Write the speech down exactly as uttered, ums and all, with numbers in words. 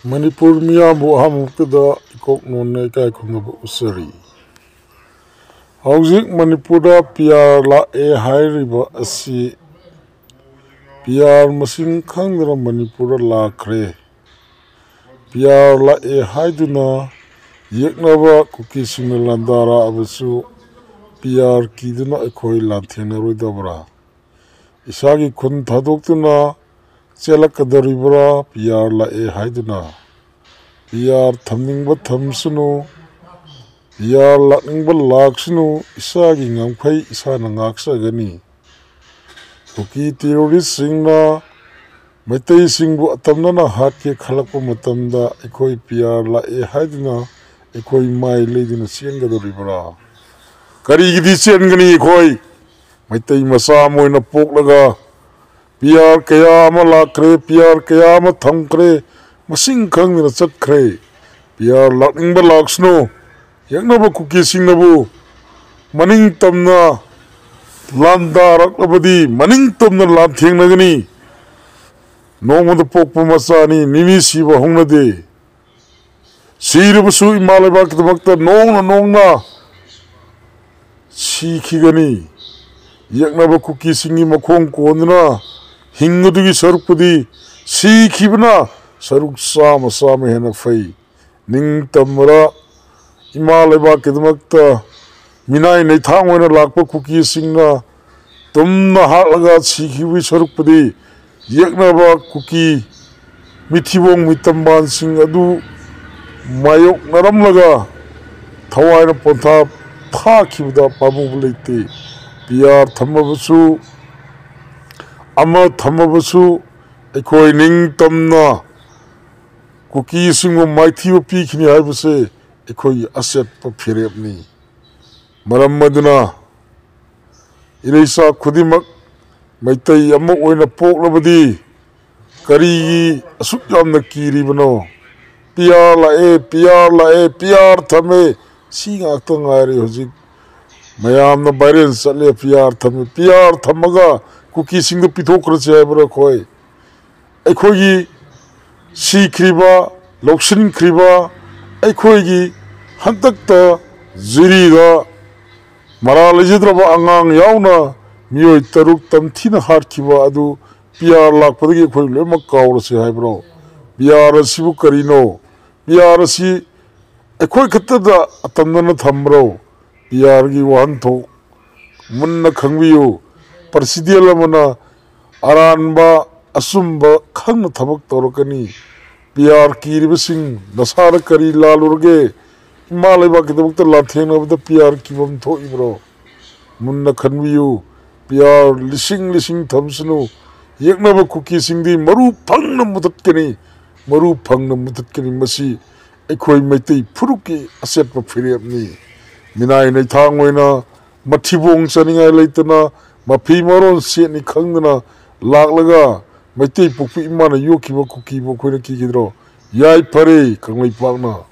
ꯃꯅꯤꯄꯨꯔ ꯃꯤꯌꯥꯝꯕꯨ ꯑꯍꯥꯟꯕꯃꯛꯇꯗ ꯏꯀꯣꯛ ꯅꯣꯟꯅ ꯏꯀꯥꯏ ꯈꯨꯝꯅꯕ ꯎꯠꯆꯔꯤ꯫ ꯍꯧꯖꯤꯛ ꯃꯅꯤꯄꯨꯔꯗ ꯄꯤ ꯑꯥꯔ ꯂꯥꯛꯑꯦ ꯍꯥꯏꯔꯤꯕ ꯑꯁꯤ ꯄꯤ ꯑꯥꯔ ꯃꯁꯤꯡ ꯈꯪꯗꯅ ꯃꯅꯤꯄꯨꯔꯗ ꯂꯥꯛꯈ꯭ꯔꯦ꯫ ꯄꯤ ꯑꯥꯔ ꯂꯥꯛꯑꯦ ꯍꯥꯏꯗꯨꯅ ꯌꯦꯛꯅꯕ ꯀꯨꯀꯤꯁꯤꯡꯅ ꯂꯥꯟꯗꯥꯔꯛꯑꯕꯁꯨ ꯄꯤ ꯑꯥꯔ ꯀꯤꯗꯨꯅ ꯑꯩꯈꯣꯏ ꯂꯥꯟꯊꯦꯡꯅꯔꯣꯏꯗꯕ꯭ꯔꯥ? ꯏꯁꯥꯒꯤ ꯈꯨꯟ ꯊꯥꯗꯣꯛꯇꯨꯅ ꯆꯦꯜꯂꯛꯀꯗꯧꯔꯤꯕ꯭ꯔꯥ ꯄꯤ ꯑꯥꯔ ꯂꯥꯛꯑꯦ ꯍꯥꯏꯗꯨꯅ? ꯄꯤ ꯑꯥꯔ ꯊꯝꯅꯤꯡꯕ ꯊꯝꯁꯅꯨ, ꯄꯤ ꯑꯥꯔ ꯂꯥꯛꯅꯤꯡꯕ ꯂꯥꯛꯁꯅꯨ, ꯏꯁꯥꯒꯤ ꯉꯝꯈꯩ ꯏꯁꯥꯅ ꯉꯥꯛꯆꯒꯅꯤ꯫ ꯀꯨꯀꯤ ꯇꯦꯔꯣꯔꯤꯁꯁꯤꯡꯅ ꯃꯩꯇꯩꯁꯤꯡꯕꯨ ꯑꯇꯝꯅꯅ ꯍꯥꯠꯀꯦ ꯈꯜꯂꯛꯄ ꯃꯇꯝꯗ ꯑꯩꯈꯣꯏ ꯄꯤ ꯑꯥꯔ ꯂꯥꯛꯑꯦ ꯍꯥꯏꯗꯨꯅ ꯑꯩꯈꯣꯏ ꯃꯥꯏ ꯂꯩꯗꯨꯅ ꯆꯦꯟꯒꯗꯧꯔꯤꯕ꯭ꯔꯥ? ꯀꯔꯤꯒꯤꯗꯤ ꯆꯦꯟꯒꯅꯤ? ꯑꯩꯈꯣꯏ ꯃꯩꯇꯩ ꯃꯆꯥ ꯑꯃ ꯑꯣꯏꯅ ꯄꯣꯛꯂꯒ ꯄꯤ ꯑꯥꯔ ꯀꯌꯥ ꯑꯃ ꯂꯥꯛꯈ꯭ꯔꯦ, ꯄꯤ ꯑꯥꯔ ꯀꯌꯥ ꯑꯃ ꯊꯝꯈ꯭ꯔꯦ, ꯃꯁꯤꯡ ꯈꯪꯗꯅ ꯆꯠꯈ꯭ꯔꯦ꯫ ꯄꯤ ꯑꯥꯔ ꯂꯥꯛꯅꯤꯡꯕ ꯂꯥꯛꯁꯅꯨ, ꯌꯦꯛꯅꯕ ꯀꯨꯀꯤꯁꯤꯡꯅꯕꯨ ꯃꯅꯤꯡ ꯇꯝꯅ ꯂꯥꯟꯗꯥꯔꯛꯂꯕꯗꯤ ꯃꯅꯤꯡ ꯇꯝꯅ ꯂꯥꯟꯊꯦꯡꯅꯒꯅꯤ꯫ ꯅꯣꯡꯃꯗ ꯄꯣꯛꯄ ꯃꯆꯥꯅꯤ, ꯅꯤꯅꯤ ꯁꯤꯕ ꯍꯧꯅꯗꯦ꯫ ꯁꯤꯔꯕꯁꯨ ꯏꯃꯥ ꯂꯩꯕꯥꯛꯀꯤꯗꯃꯛꯇ ꯅꯣꯡꯅ ꯅꯣꯡꯅ ꯁꯤꯈꯤꯒꯅꯤ꯫ ꯌꯦꯛꯅꯕ ꯀꯨꯀꯤꯁꯤꯡꯒꯤ ꯃꯈꯣꯡ ꯀꯣꯟꯗꯨꯅ ꯍꯤꯡꯕꯗꯨꯒꯤ ꯁꯔꯨꯛꯄꯨꯗꯤ ꯁꯤꯈꯤꯕꯅ ꯁꯔꯨꯛ ꯆꯥꯝꯃ, ꯆꯥꯝꯃ ꯍꯦꯟꯅ ꯐꯩ꯫ ꯅꯤꯡꯇꯝꯕꯗ ꯏꯃꯥ ꯂꯩꯕꯥꯛꯀꯤꯗꯃꯛꯇ ꯃꯤꯅꯥꯏ ꯅꯩꯊꯥꯡ ꯑꯣꯏꯅ ꯂꯥꯛꯄ ꯀꯨꯀꯤꯁꯤꯡꯅ ꯇꯨꯝꯅ ꯍꯥꯠꯂꯒ ꯁꯤꯈꯤꯕꯒꯤ ꯁꯔꯨꯛꯄꯨꯗꯤ ꯌꯦꯛꯅꯕ ꯀꯨꯀꯤ ꯃꯤꯊꯤꯕꯣꯡ ꯃꯤꯇꯝꯕꯥꯟꯁꯤꯡ ꯑꯗꯨ ꯃꯥꯌꯣꯛꯅꯔꯝꯂꯒ ꯊꯋꯥꯏꯅ ꯄꯣꯟꯊꯥ ꯊꯥꯈꯤꯕꯗ ꯄꯥꯝꯃꯨꯕ ꯂꯩꯇꯦ꯫ ꯄꯤ ꯑꯥꯔ ꯊꯝꯃꯕꯁꯨ, ꯑꯃ ꯊꯝꯃꯕꯁꯨ, ꯑꯩꯈꯣꯏ ꯅꯤꯡꯇꯝꯅ ꯀꯨꯀꯤꯁꯤꯡꯕꯨ ꯃꯥꯏꯊꯤꯕ ꯄꯤꯈꯤꯅꯤ ꯍꯥꯏꯕꯁꯦ ꯑꯩꯈꯣꯏꯒꯤ ꯑꯆꯦꯠꯄ ꯐꯤꯔꯦꯞꯅꯤ꯫ ꯃꯔꯝ ꯑꯗꯨꯅ ꯏꯔꯩꯆꯥ ꯈꯨꯗꯤꯡꯃꯛ ꯃꯩꯇꯩ ꯑꯃ ꯑꯣꯏꯅ ꯄꯣꯛꯂꯕꯗꯤ ꯀꯔꯤꯒꯤ ꯑꯁꯨꯛ ꯌꯥꯝꯅ ꯀꯤꯔꯤꯕꯅꯣ? ꯄꯤ ꯑꯥꯔ ꯂꯥꯛꯑꯦ, ꯄꯤ ꯑꯥꯔ ꯂꯥꯛꯑꯦ, ꯄꯤ ꯑꯥꯔ ꯊꯝꯃꯦ, ꯁꯤ ꯉꯥꯛꯇ ꯉꯥꯏꯔꯦ ꯍꯧꯖꯤꯛ꯫ ꯃꯌꯥꯝꯅ ꯚꯥꯏꯔꯦꯜ ꯆꯠꯂꯦ, ꯄꯤ ꯑꯥꯔ ꯊꯝꯃꯦ, ꯄꯤ ꯑꯥꯔ ꯊꯝꯃꯒ ꯀꯨꯀꯤꯁꯤꯡꯗ ꯄꯤꯊꯣꯛꯈ꯭ꯔꯁꯤ ꯍꯥꯏꯕ꯭ꯔꯥ? ꯑꯩꯈꯣꯏ, ꯑꯩꯈꯣꯏꯒꯤ ꯁꯤꯈ꯭ꯔꯤꯕ, ꯂꯧꯁꯤꯟꯈ꯭ꯔꯤꯕ ꯑꯩꯈꯣꯏꯒꯤ ꯍꯟꯗꯛꯇ ꯖꯤꯔꯤꯗ ꯃꯔꯥ ꯂꯩꯖꯗ꯭ꯔꯕ ꯑꯉꯥꯡ ꯌꯥꯎꯅ ꯃꯤꯑꯣꯏ ꯇꯔꯨꯛ ꯇꯝꯊꯤꯅ ꯍꯥꯠꯈꯤꯕ ꯑꯗꯨ ꯄꯤ ꯑꯥꯔ ꯂꯥꯛꯄꯗꯒꯤ ꯑꯩꯈꯣꯏ ꯂꯣꯏꯅꯃꯛ ꯀꯥꯎꯔꯁꯤ ꯍꯥꯏꯕ꯭ꯔꯣ? ꯄꯤ ꯑꯥꯔ ꯑꯁꯤꯕꯨ ꯀꯔꯤꯅꯣ? ꯄꯤ ꯑꯥꯔ ꯑꯁꯤ ꯑꯩꯈꯣꯏ ꯈꯛꯇꯗ ꯑꯇꯝꯅꯅ ꯊꯝꯕ꯭ꯔꯣ? ꯄꯤ ꯑꯥꯔꯒꯤ ꯋꯥꯍꯟꯊꯣꯛ ꯃꯨꯟꯅ ꯈꯪꯕꯤꯌꯨ꯫ ꯄ꯭ꯔꯁꯤꯗꯦꯟ ꯑꯃꯅ ꯑꯔꯥꯟꯕ ꯑꯆꯨꯝꯕ ꯈꯪꯅ ꯊꯕꯛ ꯇꯧꯔꯛꯀꯅꯤ꯫ ꯄꯤ ꯑꯥꯔ ꯀꯤꯔꯤꯕꯁꯤꯡ, ꯅꯁꯥꯅ ꯀꯔꯤ ꯂꯥꯜꯂꯨꯔꯒꯦ? ꯏꯃꯥ ꯂꯩꯕꯥꯛꯀꯤꯗꯃꯛꯇ ꯂꯥꯟꯊꯦꯡꯅꯕꯗ ꯄꯤ ꯑꯥꯔ ꯀꯤꯐꯝ ꯊꯣꯛꯏꯕ꯭ꯔꯣ? ꯃꯨꯟꯅ ꯈꯟꯕꯤꯌꯨ꯫ ꯄꯤ ꯑꯥꯔ ꯂꯤꯁꯤꯡ ꯂꯤꯁꯤꯡ ꯊꯝꯁꯅꯨ꯫ ꯌꯦꯛꯅꯕ ꯀꯨꯀꯤꯁꯤꯡꯗꯤ ꯃꯔꯨ ꯐꯪꯅ ꯃꯨꯊꯠꯀꯅꯤ, ꯃꯔꯨ ꯐꯪꯅ ꯃꯨꯊꯠꯀꯅꯤ꯫ ꯃꯁꯤ ꯑꯩꯈꯣꯏ ꯃꯩꯇꯩ ꯐꯨꯔꯨꯞꯀꯤ ꯑꯆꯦꯠꯄ ꯐꯤꯔꯦꯞꯅꯤ꯫ ꯃꯤꯅꯥꯏ ꯅꯩꯊꯥꯡ ꯑꯣꯏꯅ ꯃꯊꯤꯕꯣꯡ ꯆꯥꯅꯤꯡꯉꯥꯏ ꯂꯩꯇꯅ, ꯃꯐꯤ ꯃꯔꯣꯟ ꯁꯦꯠꯅꯤ ꯈꯪꯗꯅ ꯂꯥꯛꯂꯒ ꯃꯩꯇꯩ ꯄꯣꯛꯄꯤ ꯏꯃꯥꯅ ꯌꯣꯛꯈꯤꯕ ꯀꯨꯀꯤꯕꯨ ꯑꯩꯈꯣꯏꯅ ꯀꯤꯈꯤꯗ꯭ꯔꯣ? ꯌꯥꯏꯐꯔꯦ ꯀꯪꯂꯩꯄꯥꯛꯅ꯫